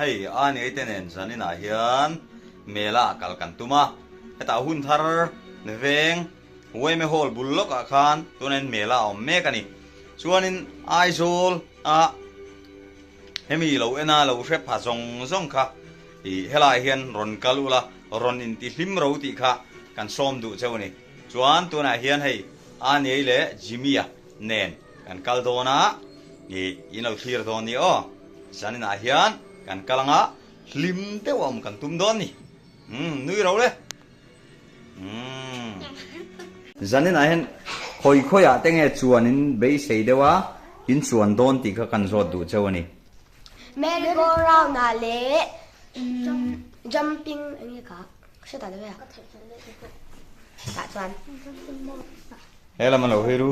Hei a ni te nen zaninah hian Mela ah kal kan tum a, hetah hun thar veng Weme Hall bul lawkah khan tunah hian Mela a awm mek a ni. Chuanin Aizawl ah hemi lo en a lo hre pha zawng zawng kha ih helaiah hian rawn kal ula rawn intihlim ro tih kha kan sawm duh cheu a ni. Chuan tunah hian hei Aniei leh Jimmy-a nen kan kal dawn a, ih in lo thlir dawn ni aw. Zaninah hian kan kal anga hlim deuh a awm kan tum dawn ni. Umm nui ro le. Umm. Zaninah hian khawi khawiah te nge chuan in beisei deuh a, in chuan dawn tih kha kan zawt duh cheu a ni. Merry go round ah leh jumping eng nge ka hre ta deuh e a. Tah chuan. He lam a lo hawi ru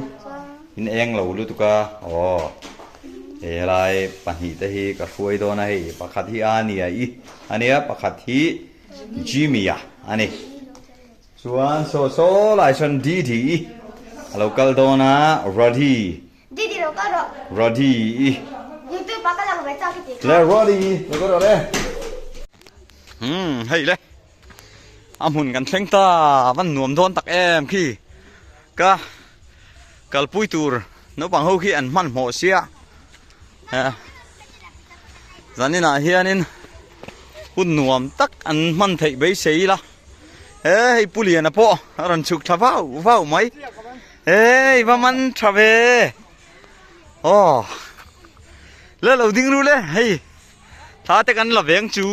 in eng lo lutuk a aw he lai pahnih te hi ka hruai dawn a hei pakhat hi Ania i ania pakhat hi Jimmy a ani chuan saw saw lai sawn Didi i a lo kal dawn a Rody Didi lo kal rawh Rody i YouTube ah ka lang ve chak i tih kha le Rody lo kal rawh le umm hei le. A hmun kan thleng ta a van nuam dawn tak em khi ka kalpui tur naupang ho khi an hmanhmawh sia zaninah hianin hun nuam tak an hman theih beisei ila he hei pu liana pawh a rawn chhuk tha vau vau mai hei va man tha ve aw le lo ding ru le hei. Thla te kan la veng chu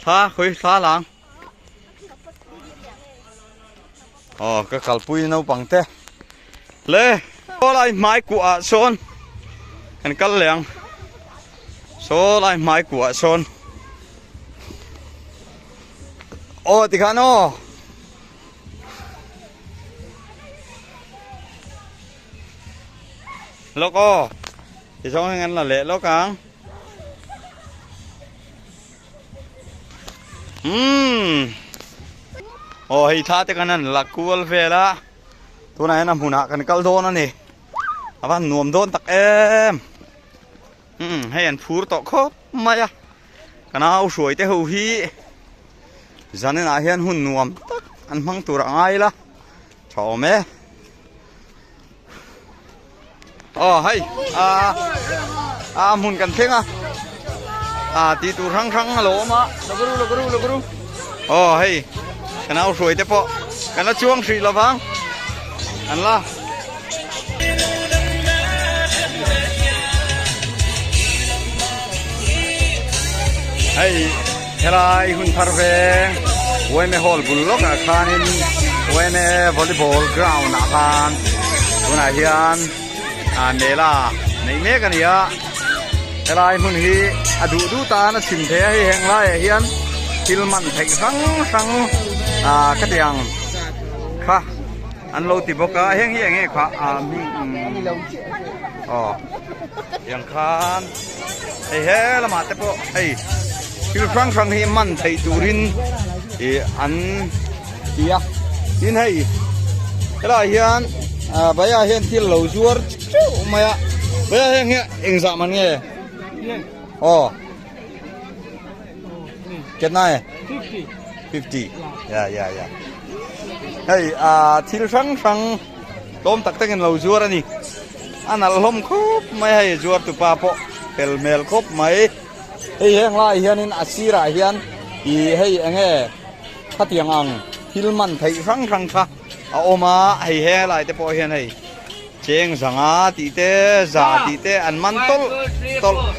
thla khawi thla lang aw ka kalpui naupang te le saw lai hmai kuah ah sawn kan kal leh ang saw lai hmai kuah ah sawn aw tikhan aw. Lawk aw. Ti zawng hian kan la leh lawk ang. Umm. Aw hei thla te kan han la kual vel a. Tunah hian a hmunah kan kal dawn a ni. A van nuam dawn tak em. Umm hei an phur tawh khawp mai a. Ka nau hruai te ho hi zaninah hian hun nuam tak an hmang tur a ngai ila. Tha awm e. Aw hei a a hmun kan thleng a a tih tur hrang hrang a lo awm a lo ru lo ru lo ru aw hei ka nau hruai te pawh kan la chuang hrih lo vang an la hei helai hun thar veng uaime hall bul lawkah khanin uaime volleyball ground ah khan tunah hian ah mela neih mek a ni a helai hmun hi a duh duh tan a chhim thei a hei heng laiah hian thil man theih hrang hrang ah ka ti ang kha an lo ti bawk a heng hi eng nge kha ah aw tiang khan hei he lamah te pawh hei thil hrang hrang hi man theih turin ih an ti a tin hei helaiah hian ah baiah hian thil lo zuar teuh mai a baiah heng hi engzah man nge aw Ketna e? 50. 50. Ya ya ya. Hei a thil hrang hrang tlawm tak takin lo zuar a ni. A nalh hlawm khawp mai hei zuar tu pa pawh fel hmel khawp mai. Hei heng lai hianin a sirah hian i hei enge khatiang ang thil man theih hrang hrang kha a awm a hei he lai te pawh hian hei cheng zanga tih te za tih te an man tawlh tawlh.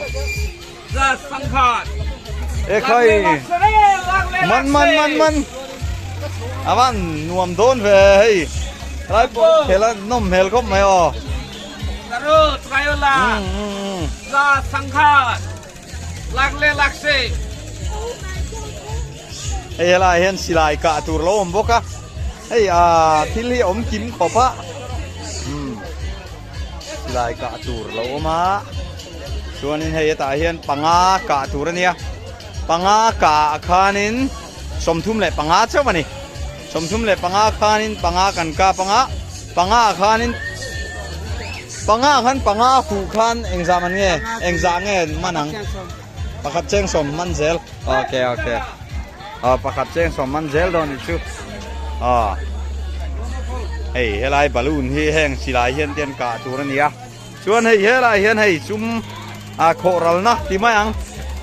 E khai man man man man avan nuam dawn ve hei lai pawh khel a nawm hmel khawp mai aw hei helaiah hian silai kah tur lo awm bawk a hei ah thil hi a awm kim khawp a silai kah tur lo awm a chuanin hei hetah hian panga kah tur a nia panga kah ah khanin 35 chauh a ni 35 khanin panga kan kap anga panga ah khanin panga ah khan panga fuh khan engzah man nge engzah nge man ang. Pakhat cheng sawm man zel. Okay okay. Aw pakhat cheng sawm man zel dawn ni chu. Aw. Hei helai balloon hi heng silai hian te an kah tur a ni a. Chuan hei helai hian hei sum a khawh ralna ti mai ang.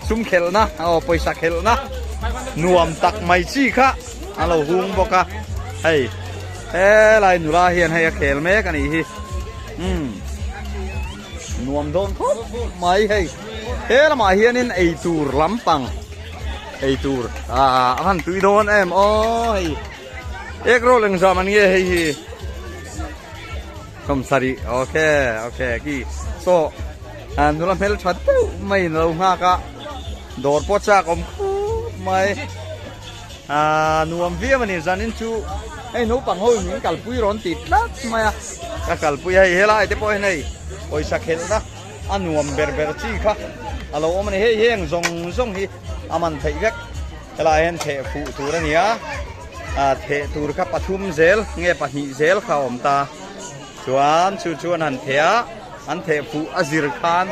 Sum khelhna aw pawisa khelhna nuam tak mai chi kha a lo hung bawk a. Hei helai nula hian hei a khel mek a nih hi. Umm. Nuam dawn khawp mai hei. He lamah hianin eitur lampang eitur ah a han tui dawn em aw hei egg roll engzam an nge hei hi sawmsarih okay okay ki saw nula hmel tha deuh maiin a lo nghak a dawr pawh chak awm khawp mai. Aaa nuam viau a ni zanin chu hei naupang ho in min kalpui rawn ti tlat mai a ka kalpui a hei helai te pawh hian hei pawisa khelhna a nuam ber ber chi kha a lo awm a ni hei heng zawng zawng hi a man theih vek helai hian theh fuh tur a ni a ah theh tur kha pathum zel nge pahnih zel kha a awm ta chuan chu chuan han theh a an theh fuh a zir khan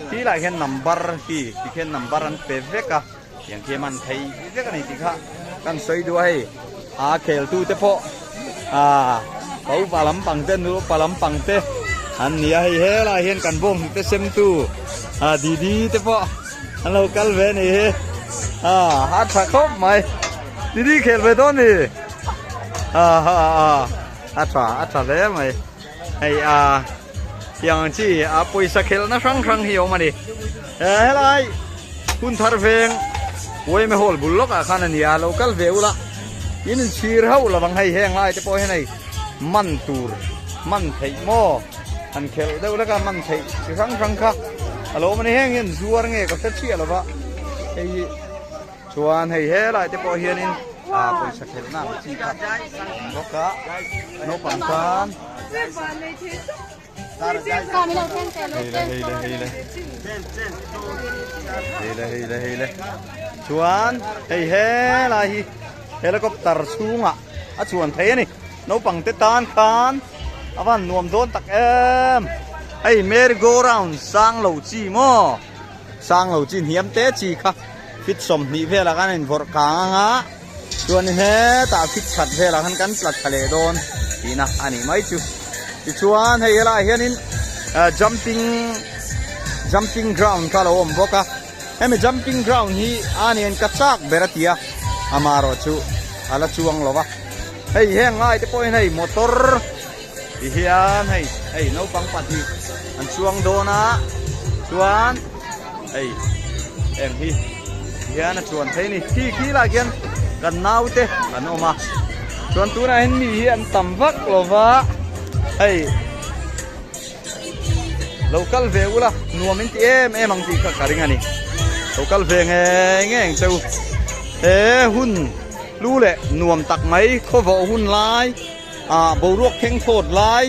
khi lai hian number khi tikhian number an pe vek a. Tiang khi a man thei vek a ni tih kha kan sawi duh a hei a khel tu te pawh ah pa upa lampang te nu upa lampang te an ni a hei helai hian kan bawng te sem tu ah didi te pawh an lo kal ve a ni hi ah a tha khawp mai didi khel ve dawn ni ah ah a tha a tha hle mai hei ah tiang ang chi a pawisa khelhna hrang hrang hi a awm a ni helai hun thar veng uaime hall bul lawkah khan a ni a lo kal ve ula in inchhir hauh lo ang hei heng lai te pawh hian hei man tur man theih maw han khelh deuh lek a man theih chi hrang hrang kha a lo awm a ni heng hian zuar nge ka hre chiah lo va hei hi chuan hei helai te pawh hianin ah pawisa khelhna ang chi kha a awm bawk a naupang tan. Hei le hei le hei le hei le hei le hei le chuan hei helai hi helicopter chhungah a chuan thei a ni naupang te tan khan a van nuam dawn tak em hei merry go round sang lo chi maw sang lo chi hniam te chi kha fit 20 velah khan a invawrh kang anga Chuan hetah fit khat velah khan kan tla tha leh dawn tihna a nih mai chu. Tichuan hei helaiah hianin jumping jumping ground kha a lo awm bawk a. Hemi jumping ground hi a nen ka chak ber a ti a, amaherawh chu a la chuang lo va. Hei heng ngai te pawhin hei motor ti hian hei hei naupang pahnih an chuang dawn a chuan hei eng hi hian a chuan thei a ni khi khi lah khian kan naute an awm a chuan tunah hian mi hi an tam vak lo va hei lo kal ve ula nuam in ti em em ang tih kha ka ring a ni lo kal ve ngei ngei ang che u he hun hlu leh nuam tak mai khawvawh hun lai ah boruak thleng thawt lai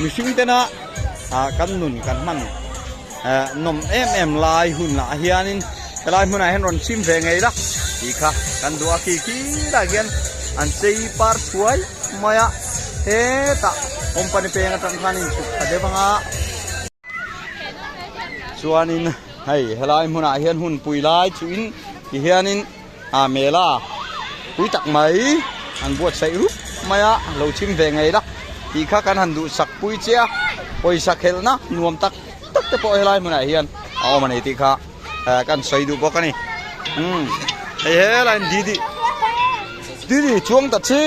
mihring tena ah kan nun kan hman eh nawm em em lai hun ah hianin helai hmunah hian rawn chim ve ngei la tih kha kan duh a khi khi lah hian an chei par thuai mai a hetah company peng atang khan inchhuk tha deuh ang a chuanin hei helai hmunah hian hun pui lai chuhin ti hianin a mela pui tak mai an buatsaih rup mai a lo chim ve ngei la tih kha kan han duhsak pui che a pawisa khelhna nuam tak tak te pawh helai hmunah hian a awm a ni tih kha kan sawi duh bawk a ni umm hei helai didi didi chuang ta chi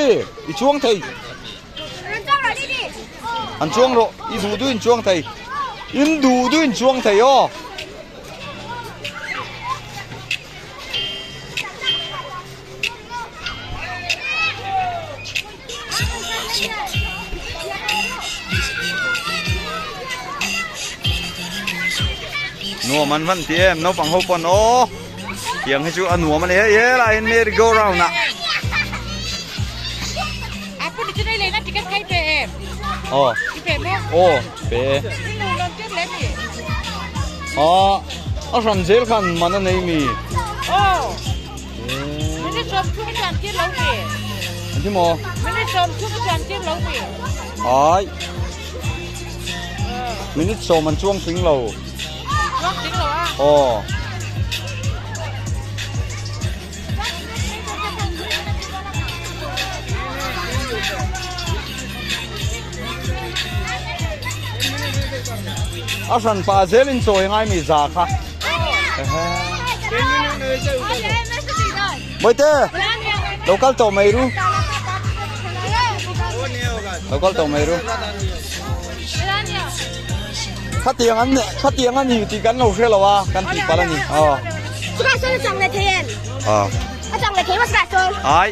i chuang thei an chuang rawh i duh duh in chuang thei in duh duh in chuang thei aw. Nuam an van ti em naupang ho pawn aw tiang hi chu a nuam a ni hei helai hian merry go round ah aw aw pe Aw a hran zel khan man a nei mi. Aw. Minute sawm thum chuan tir lo mi. Engti maw? Minute 30 chuan tir lo mi. Ai. Minute 10 an chuang tling lo. Chuang tling lo a. Aw. A hran pah zelin chawi ngai mi za kha. Bawihte, lo kal tawh mai ru. Lo kal tawh mai ru. Khatiang an khatiang a ni tih kan lo hre lo a, kan tih palh a ni. Aw. Ai.